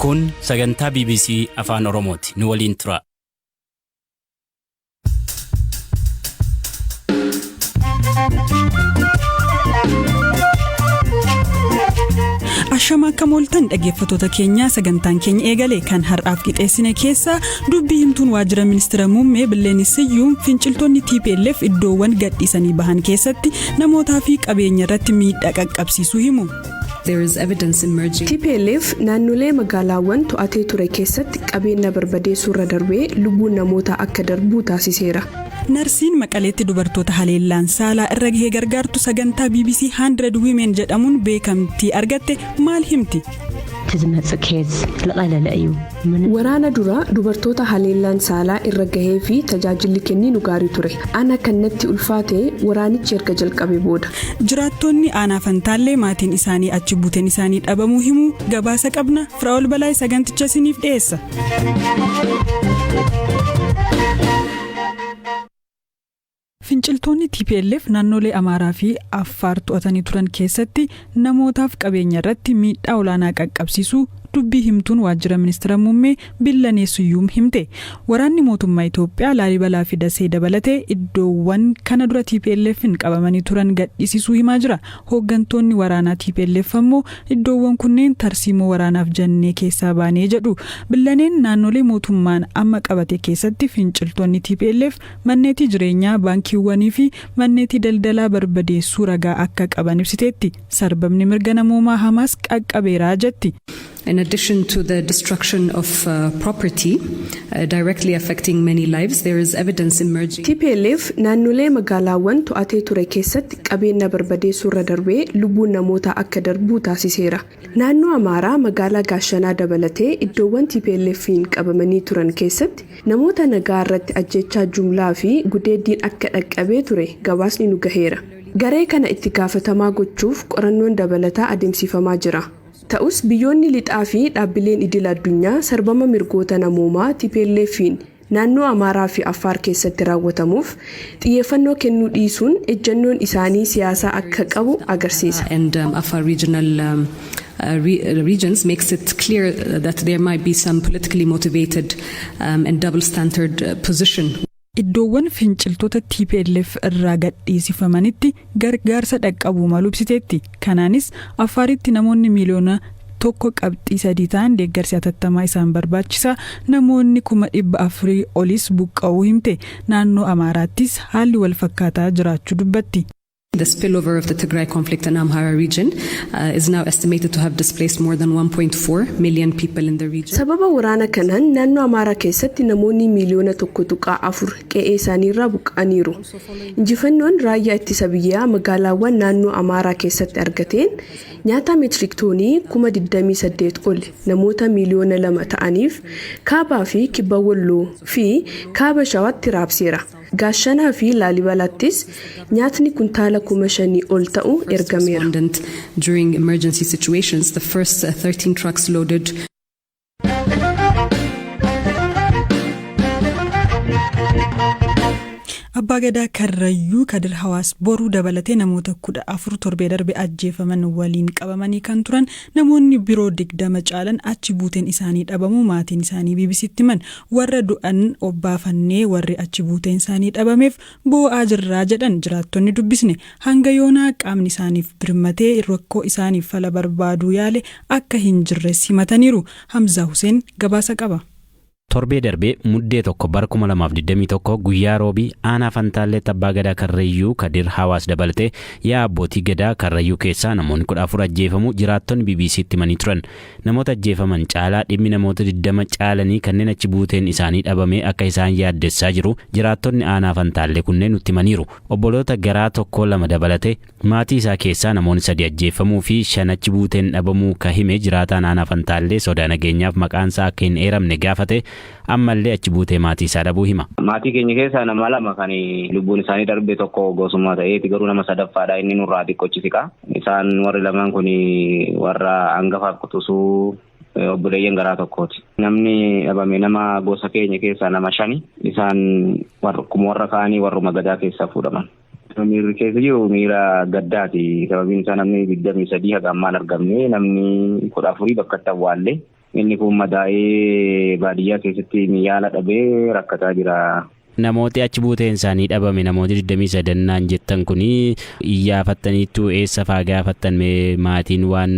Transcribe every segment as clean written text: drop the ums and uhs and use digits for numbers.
Kun sagantaa BBC Afaan Oromooti. Nu waliin tura. Ashama akka mooltan dhaggeeffattoota keenya, sagantaan keenya eegale. Kan har'aaf qixeessine keessa, dubbii himtuun waajjira ministeera muummee Billeenii Siyyuum finciltoonni TPLF iddoowwan gadhiisanii bahan keessatti namootaa fi qabeenya irratti miidhaa qaqqabsiisuu himu. TPLF naannolee magaalaawwan to'atee ture keessatti qabeenya barbadeessuu irra darbee lubbuun namootaa akka darbuu taasiseera. Narsiin Maqaleetti dubartoota haleellaan saalaa irra gahee gargaartu sagantaa BBC 100 Women jedhamuun beekamtii argatte maal himti? Waraana dura dubartoota haleellaan saalaa irra gahee fi tajaajilli kenninu gaarii ture. Ana kan natti ulfaate waraanichi erga jalqabe booda. Jiraattonni aanaa Fantaallee maatiin isaanii achi buuteen isaanii dhabamuu himuu gabaasa qabna. Firaa'ol Balaa saganticha isiniif dhiyeessa. Finciltoonni TPLF naannolee Amaaraa fi Affaar to'atanii turan keessatti namootaaf qabeenya irratti miidhaa olaanaa qaqqabsiisuu dubbii himtuun waajjira ministeera muummee Billanee Suyyuum himte. Waraanni mootummaa Itoophiyaa Laalibalaa fi Dasee dabalatee iddoowwan kana dura TPLF'n qabamanii turan gadhiisisuu himaa jira. Hooggantoonni waraanaa TPLF ammoo iddoowwan kunneen tarsiimoo waraanaaf jennee keessaa baanee jedhu. Billaneen naannolee mootummaan amma qabate keessatti finciltoonni TPLF manneetii jireenyaa, baankiiwwanii fi manneetii daldalaa barbadeessuu ragaa akka qaban ibsiteetti. Sarbamni mirga namoomaa hamaas qaqqabeeraa jetti. In addition to the destruction of property directly affecting many lives, there is evidence emerging. TPLF naannolee magaalaawwan to'atee ture keessatti qabeenya barbadeessuu irra darbee lubbuun namootaa akka darbuu taasiseera. Naannoo Amaaraa magaalaa Gaashanaa dabalatee iddoowwan TPLF'n qabamanii turan keessatti namoota nagaa irratti ajjechaa jumlaa fi gudeeddiin akka dhaqqabee ture gabaasni nu gaheera. Garee kana itti gaafatamaa gochuuf qorannoon dabalataa adeemsifamaa jira. Ta'us, biyyoonni lixaa fi dhaabbileen idil addunyaa sarbama mirgoota namoomaa TPLF'n naannoo Amaaraa fi Affaar keessatti raawwatamuuf xiyyeeffannoo kennuu dhiisuun ejjennoon isaanii siyaasaa akka qabu agarsiisa. And Afar regional regions makes it clear that there might be some politically motivated and double standard position. Iddoowwan finciltoota TPLF irraa gadhiisifamanitti gargaarsa dhaqqabuu malu ibsiteetti. Kanaanis Affaaritti namoonni 1.3 miliyoona ta'an deeggarsi hatattamaa isaan barbaachisa. Namoonni 400,000 olis buqqa'uu himte. Naannoo Amaaraattis haalli wal fakkaataa jiraachuu dubbatti. The spillover of the Tigray conflict in Amhara region is now estimated to have displaced more than 1.4 million people in the region. Sababa waraana kanaan naannoo Amaaraa keessatti namoonni 1.4 miliyoona qe'ee isaaniirraa buqqa'aniiru. Injifannoon raayyaa ittisa biyyaa magaalaawwan naannoo Amaaraa keessatti argateen nyaata meetirik toonii 28,000 ol namoota 2 miliyoona ta'aniif kaabaa fi kibba Walloo fi kaaba Shawaatti raabseera. Gaashanaa fi Laalibalaattis nyaatni kuntaala 5,000 ol ta'u ergameera. Respondent during emergency situations, the first 13 trucks loaded Abbaa Gadaa Karrayyuu Kadir Hawaas Boruu dabalatee namoota 14 torbee darbe ajjeefaman waliin qabamanii kan turan namoonni biroo 20 caalan achi buuteen isaanii dhabamuu maatiin isaanii BBCtti himan. Warra du'an obbaafannee warri achi buuteen isaanii dhabameef boo'aa jirraa jedhan jiraattonni dubbisne. Hanga yoonaa qaamni isaaniif birmatee rakkoo isaaniif fala barbaaduu yaale akka hin jirres himataniiru. Hamzaa Hussein gabaasa qaba. Torbee darbee Muddee 1 bara 2021 guyyaa roobii aanaa Fantaalleetti Abbaa Gadaa Karrayyuu Kadir Hawaas dabalatee yaa abbootii gadaa Karrayyuu keessaa namoonni 14 ajjeefamuu jiraattonni BBCtti himanii turan. Namoota ajjeefaman caalaa dhimmi namoota 20 caalanii kanneen achi buuteen isaanii dhabamee akka isaan yaaddessaa jiru jiraattonni aanaa Fantaallee kunneen nutti himaniiru. Obboloota garaa tokko lama dabalatee maatii isaa keessaa namoonni sadi ajjeefamuu fi shan achi buuteen dhabamuu ka hime jiraataan aanaa Fantaallee sodaa nageenyaaf maqaan isaa akka hin eeramne gaafate ammallee achi buutee maatii isaa dhabuu hima. Maatii keenya keessaa nama lama kan lubbuun isaanii darbe, tokko gosummaa ta'eeti, garuu nama sadaffaadha, inni nurraa xiqqochi siqa. Isaan warri lamaan kun warra hangafaaf quxisuu obboleeyyan garaa tokkooti. Namni dhabame nama gosa keenya keessaa nama shani. Isaan akkuma warra kaanii warruma gadaa keessaa fuudhaman. Miirri keessa jiru miira gaddaati. Sababiin isaa namni 23 haga ammaan argamne, namni 14 bakka itti awwaalle. Inni kun madaa'ee baadiyyaa keessatti yaala dhabee rakkataa jira. Namooti achi buuteen isaanii dhabame namooti 23 naan jettan kuni iyyaafattaniittu eessa faa gaafattan maatiin waan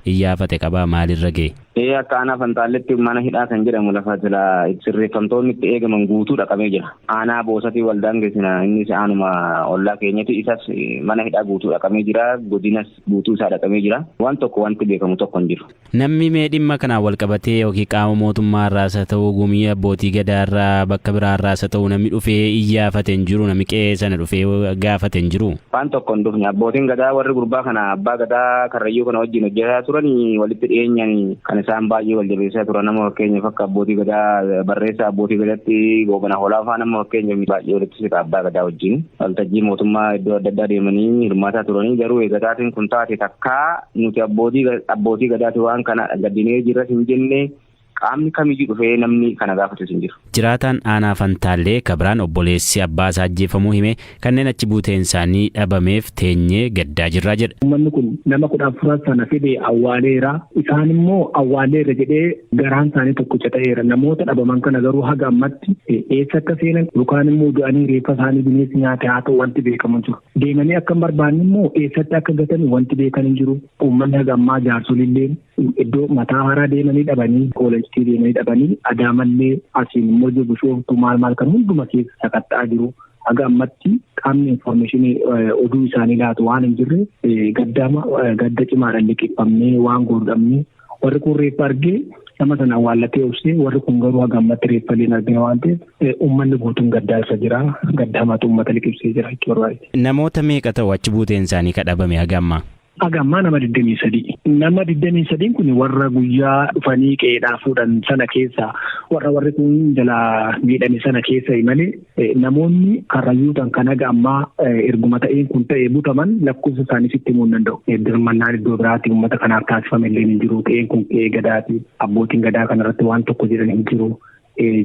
iyyaafate qabaa maalirra ga'e? Ee akka aanaa Fantaalletti mana hidhaa kan jedhamu lafa jala sirreeffamtoonni itti eegaman guutuu dhaqamee jira. Aanaa Boosatii waldaan geessina innis aanuma ollaa keenyatti isas mana hidhaa guutuu dhaqamee jira. Godinas guutuu isaa dhaqamee jira. Waan tokko wanti beekamu tokko hin jiru. Namni mee dhimma kanaan wal qabatee yookiin qaama mootummaa irraas haa ta'u gumii abbootii gadaa irraa bakka biraa irraas haa ta'u namni dhufee iyyaafate hin jiru namni qe'ee sana dhufee gaafate hin jiru. Waan tokko hin dhufne abbootiin gadaa warri gurbaa kana abbaa gadaa Karrayyuu kana wajjin hojjetaa turan walitti dhiyeenyaan kan isaan baay'ee wal jabeessaa turan nama fakkeenyaaf akka abbootii gadaa barreessaa abbootii gadaatti Goobana Hoolaa fa'aa nama fakkeenyaaf baay'ee walitti siqa abbaa gadaa wajjin waltajjii mootummaa iddoo adda addaa deemanii hirmaataa turanii garuu eegataatiin kun taate takkaa nuti abbootii gadaati waan kana gaddinee jirras hin jenne qaamni kamiyyuu dhufee namni kana gaafatus hin jiru. Jiraataan aanaa Fantaallee Kabiraan obboleessi abbaa isaa ajjeefamuu hime kanneen achi buuteen isaanii dhabameef teenyee gaddaa jirraa jedha. Uummanni kun nama 14 sana fide awwaaleera. Isaan immoo awwaaleera jedhee garaan isaanii tokkicha ta'eera. Namoota dhabaman kana garuu haga ammatti eessa akka seenan yookaan immoo du'anii reeffa isaanii bineensi nyaate haa ta'u wanti beekamu jiru. Deemanii akka hin barbaanne immoo eessatti akka gatan wanti beekan hin jiru. Uummanni haga ammaa jaarsoliillee iddoo mataa haaraa deemanii dhabanii koolejii deemanii dhabanii Adaamallee asiin immoo jiru Bishooftuu maal maal kan hunduma keessa sakatta'aa jiru. Haga ammatti qaamni infoormeeshinii oduu isaanii laatu waan hin jirre gadda cimaadhaan liqeeffamnee waan goonu warri kun reeffa argee nama sana awwaallatee obsee warri kun garuu haga ammatti reeffa illee hin argine waan ta'eef uummanni guutuun gaddaa irra jira. Gadda hamaatu uummata liqimsee jira jechuu barbaade. Namoota meeqa ta'u achi buuteen isaanii kadhabame haga ammaa? Haga ammaa nama 23. Nama 23 kun warra guyyaa dhufanii qe'eedhaa fuudhan sana keessa warra warri kun jalaa miidhame sana keessa malee namoonni Karrayyuutaan kan haga ammaa erguma ta'een kun ta'e butaman lakkoofsa isaanii sitti himuu hin danda'u. Dirmannaan iddoo biraatti uummata kanaaf taasifame illee hin jiru. Qe'een kun qe'ee gadaati. Abbootiin gadaa kanarratti waan tokko jedhan hin jiru.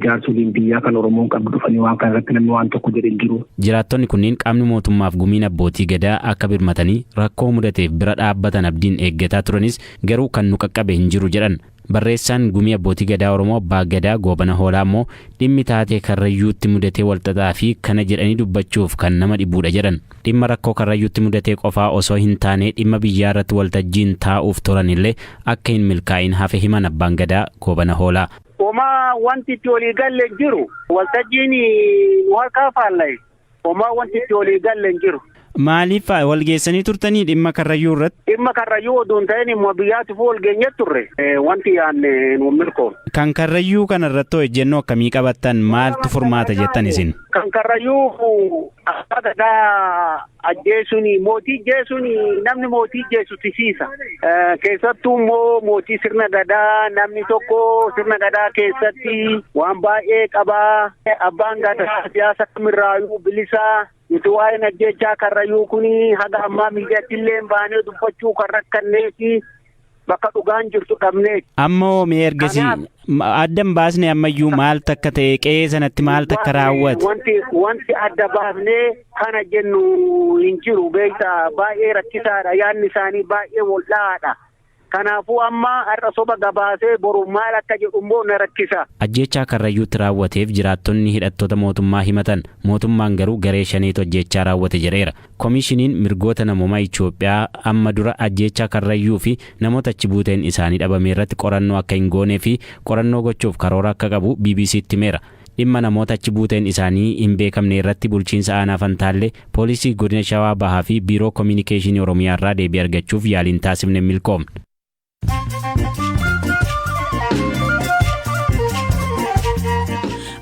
Jaarsoliin biyyaa kan Oromoon qabdu dhufanii waan kana irratti namni waan tokko jedhe hin jiru. Jiraattonni kunneen qaamni mootummaaf gumiin abbootii gadaa akka birmatanii rakkoo mudateef bira dhaabbatan abdiin eeggataa turanis garuu kan nu qaqqabe hin jiru jedhan. Barreessaan gumii abbootii gadaa Oromoo Abbaa Gadaa Goobana Hoolaa immoo dhimmi taatee Karrayyuutti mudatee walxaxaa fi kana jedhanii dubbachuuf kan nama dhibuudha jedhan. Dhimma rakkoo Karrayyuutti mudatee qofaa osoo hin taane dhimma biyyaa irratti waltajjiin taa'uuf turanillee akka hin milkaa'in hafe himan Abbaan Gadaa Goobana Hoolaa. Homaa wanti itti walii galle hin jiru. Waltajjiin nu harkaa faalla'e. Homaa wanti itti walii galle hin jiru. Maaliif wal geessanii turtanii dhimma Karrayyuu irratti? Dhimma Karrayyuu oduu hin ta'in immoo biyyaatiif wal geenye turre. Wanti yaadne nu milkoon. Kan Karrayyuu kana irratti ejjennoo akkamii qabattan maaltu furmaata jettan isin? Kan Karrayyuu abbaa gadaa ajjeesuun mootii jeesuun namni mootii jeesu tisiisa. Keessattuu immoo mootii sirna gadaa namni tokko sirna gadaa keessatti waan baay'ee qabaa. Abbaan gadaa siyaasa kamirraayyuu bilisaa. Nuti waa'een ajjeechaa Karrayyuu kun haga ammaa miidiyaatti illee baanee dubbachuu kan rakkanneefi bakka dhugaan jirtu dhabneeti. Ammoo mee ergasii adda hin baasne ammayyuu maal takka ta'e qe'ee sanatti maal takka raawwate? Wanti adda baafnee kana jennu hin jiru beektaa baay'ee rakkisaadha yaadni isaanii baay'ee wal'aadha. Kanaafuu amma har'a soba gabaasee boru maal akka jedhu immoo na rakkisa. Ajjeechaa Karrayyuutti raawwateef jiraattonni hidhattoota mootummaa himatan mootummaan garuu garee shaneetu ajjeechaa raawwate jedheera. Koomishiniin mirgoota namoomaa Itoophiyaa amma dura ajjeechaa Karrayyuu fi namoota achi buuteen isaanii dhabame irratti qorannoo akka hin goonee fi qorannoo gochuuf karoora akka qabu BBCtti himeera. Dhimma namoota achi buuteen isaanii hin beekamne irratti bulchiinsa aanaa Fantaallee poolisii godina Shawaa Bahaa fi biiroo koominikeeshinii Oromiyaa irraa deebii argachuuf yaaliin taasifne milkoomne.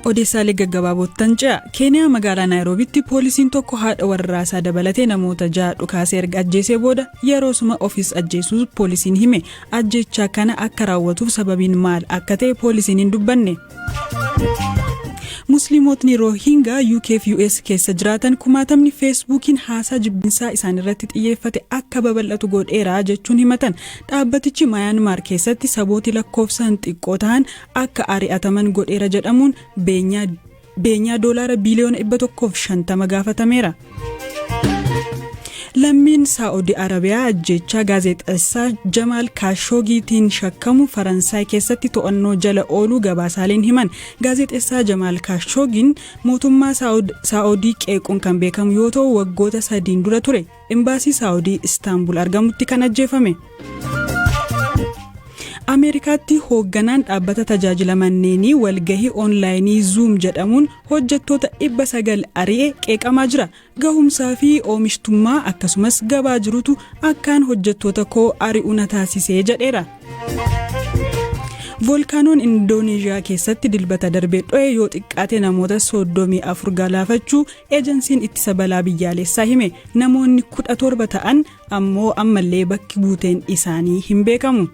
Odeessaalee gaggabaabootan ce'a. Keeniyaa magaalaa Naayiroobitti poolisiin tokko haadha warraasaa dabalatee namoota 6 dhukaasee erga ajjeesee booda yeroosuma ofiis ajjeesuu poolisiin hime. Ajjeechaa kana akka raawwatuuf sababiin maal akka ta'e poolisiin hin dubbanne. Musliimotni Roohingaa UK fi US keessa jiraatan kumaatamni Feesbuukiin haasaa jibbinsaa isaan irratti xiyyeeffate akka babal'atu godheera jechuun himatan. Dhaabbatichi Mayaanmaar keessatti sabooti lakkoofsaan xiqqoo ta'an akka ari'ataman godheera jedhamuun beenyaa doolaara biiliyoona 150 gaafatameera. Lammiin Saa'udii Arabiyaa ajjeechaa gaazexeessaa Jamaal Kaashoogiitiin shakkamu Faransaay keessatti to'annoo jala ooluu gabaasaaleen himan. Gaazexeessaa Jamaal Kaashoogiin mootummaa Saa'udii qeequun kan beekamu yoo ta'u, waggoota 3n dura ture imbaasii Saa'udii Istaanbul argamutti kan ajjeefame. Ameerikaatti hoogganaan dhaabbata tajaajila manneenii walgahii oonlaayinii Zuum jedhamuun hojjettoota 900 ari'e qeeqamaa jira. Gahumsaa fi oomishtummaa akkasumas gabaa jirutu akkaan hojjettoota koo ari'u na taasisee jedheera. Voolkaanoon Indooneeshiyaa keessatti Dilbata darbee dho'e yoo xiqqaate namoota 34 galaafachuu eejensiin ittisa balaa biyyaalessaa hime. Namoonni 17 ta'an ammoo ammallee bakki buuteen isaanii hin beekamu.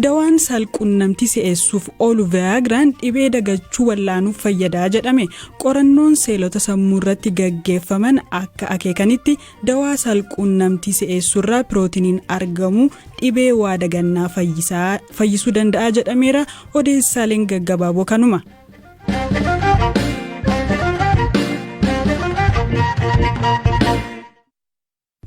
Dawaan saalqunnamtii si'eessuuf oolu Viyaagiraan dhibee dagachuu wallaanuuf fayyadaa jedhame. Qorannoon seelota sammuu irratti gaggeeffaman akka akeekanitti, dawaa saalqunnamtii si'eessuurraa pirootiiniin argamu dhibee waa dagannaa fayyisuu danda'a jedhameera. Odeessaaleen gaggabaaboo kanuma.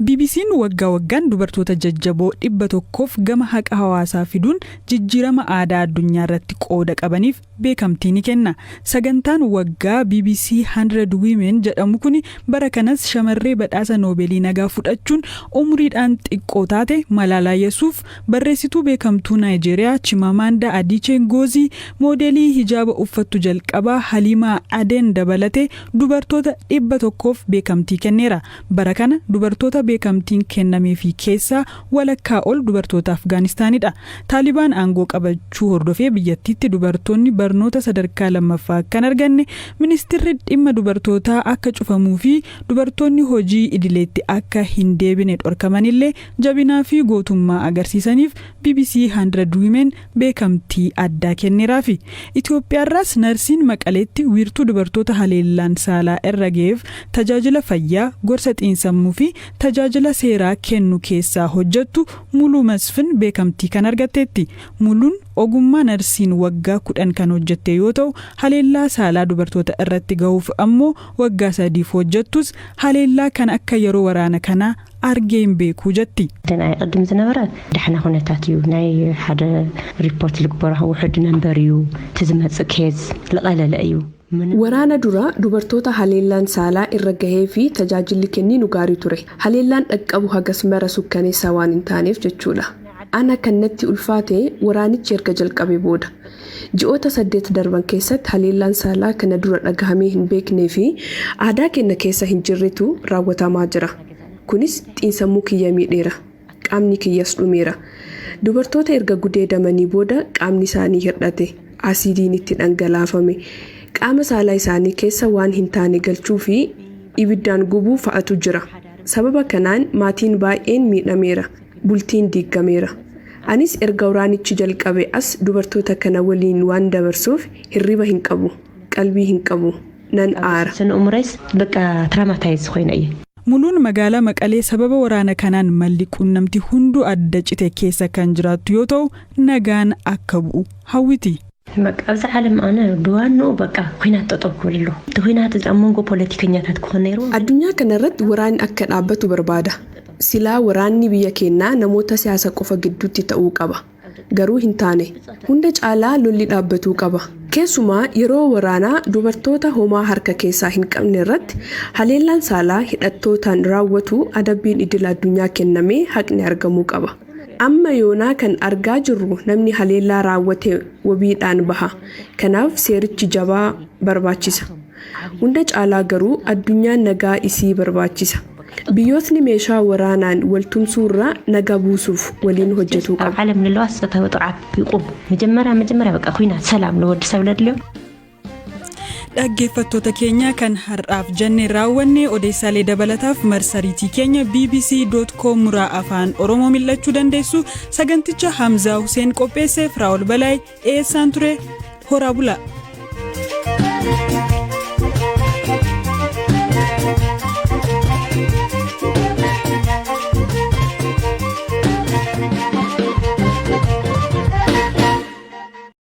BBC'n waggaa waggaan dubartoota jajjaboo 100f gama haqa hawaasaa fiduun jijjiirama aadaa addunyaa irratti qooda qabaniif beekamtii ni kenna. Sagantaan waggaa BBC 100 Women jedhamu kun bara kanas shamarree badhaasa Noobeelii nagaa fudhachuun umriidhaan xiqqoo taate Malaalaa Yesuuf, barreessituu beekamtuu Naayijeeriyaa Chimamanda Adichie Ngozi, moodeelii hijaaba uffattu jalqabaa Haliimaa Aden dabalatee dubartoota 100f beekamtii kenneera. Bara kana dubartoota beekamtiin kennameefii keessaa walakkaa ol dubartoota Afgaanistaanidha. Taalibaan aangoo qabachuu hordofee biyyattiitti dubartoonni barnoota sadarkaa lammaffaa akka hin arganne, ministeerri dhimma dubartootaa akka cufamuu fi dubartoonni hojii idileetti akka hin deebine dhorkamanillee, jabinaa fi gootummaa agarsiisaniif BBC 100 Women beekamtii addaa kenneeraafi. Itoophiyaarraas narsiin Maqaleetti wiirtuu dubartoota haleellaan saalaa irra ga'eef tajaajila fayyaa, gorsa xiinsammuu fi tajaajila seeraa kennu keessaa hojjettu Muluu Masfin beekamtii kan argatteetti. Muluun ogummaa narsiin waggaa 10 kan hojjette yoo ta'u, haleellaa saalaa dubartoota irratti gahuuf ammoo waggaa 3f hojjettus, haleellaa kan akka yeroo waraana kanaa argee hin beeku jetti. እቲ ናይ ቅድም ዝነበረ ዳሕና ኩነታት እዩ። ናይ ሓደ ሪፖርት ዝግበሮ ውሕድ number እዩ። እቲ ዝመፅእ case ዝቐለለ እዩ። Waraana dura dubartoota haleellaan saalaa irra gahee fi tajaajilli kenninu gaarii ture. Haleellaan dhaqqabu hagas mara sukkaneessaa waan hin taaneef jechuudha. Ana kan natti ulfaate waraanichi erga jalqabe booda. Ji'oota 8 darban keessatti haleellaan saalaa kana dura dhagahamee hin beeknee fi aadaa keenya keessa hin jirretu raawwatamaa jira. Kunis xiinsammuu kiyya miidheera. Qaamni kiyyas dhumeera. Dubartoota erga gudeedamanii booda qaamni isaanii hir'ate. Asiidiin itti dhangalaafame. Qaama saalaa isaanii keessa waan hin taane galchuu fi ibiddaan gubuu fa'atu jira. Sababa kanaan maatiin baay'een miidhameera. Bultiin diigameera. Anis erga waraanichi jalqabe as dubartoota kana waliin waan dabarsuuf hirriba hin qabu. Qalbii hin qabu. Nan aara. ስነ እምሮይስ በቃ traumatize ኮይነ እየ። Muluun magaalaa Maqalee sababa waraana kanaan malli quunnamtii hunduu adda cite keessa kan jiraattu yoo ta'u, nagaan akka bu'u hawwiti. በቃ ኣብዚ ዓለም ኣነ ብዋንኡ በቃ ኩናት ጠጠው ክብል ኣለዎ። እቲ ኩናት ኣብ መንጎ ፖለቲከኛታት ክኾን ነይሩ። Addunyaa kanarratti waraanni akka dhaabbatu barbaada. Silaa waraanni biyya keenyaa namoota siyaasa qofa gidduutti ta'uu qaba. Garuu hin taane. Hunda caalaa lolli dhaabbatuu qaba. Keessumaa yeroo waraanaa dubartoota homaa harka keessaa hin qabne irratti haleellaan saalaa hidhattootaan raawwatu adabbiin idil addunyaa kennamee haqni argamuu qaba. Amma yoonaa kan argaa jirru namni haleellaa raawwate wabiidhaan baha. Kanaaf seerichi jabaa barbaachisa. Hunda caalaa garuu addunyaan nagaa isii barbaachisa. Biyyootni meeshaa waraanaan wal tumsuurraa nagaa buusuuf waliin hojjetuu ኣብ qabu. ዓለም ዘለዋ ፆታዊ ጥቕዓት ይቁም። መጀመርያ መጀመርያ በቃ ኩናት ሰላም ንወዲ ሰብ ለድልዮ። Dhaggeeffattoota keenya, kan har'aaf jenne raawwanne. Odeessaalee dabalataaf marsariitii keenya bbc.com muraa afaan Oromoo mil'achuu dandeessu. Saganticha Hamzaa Huseen qopheesse, Firaa'ol Balaay dhiyeessaan ture. Horaa bulaa.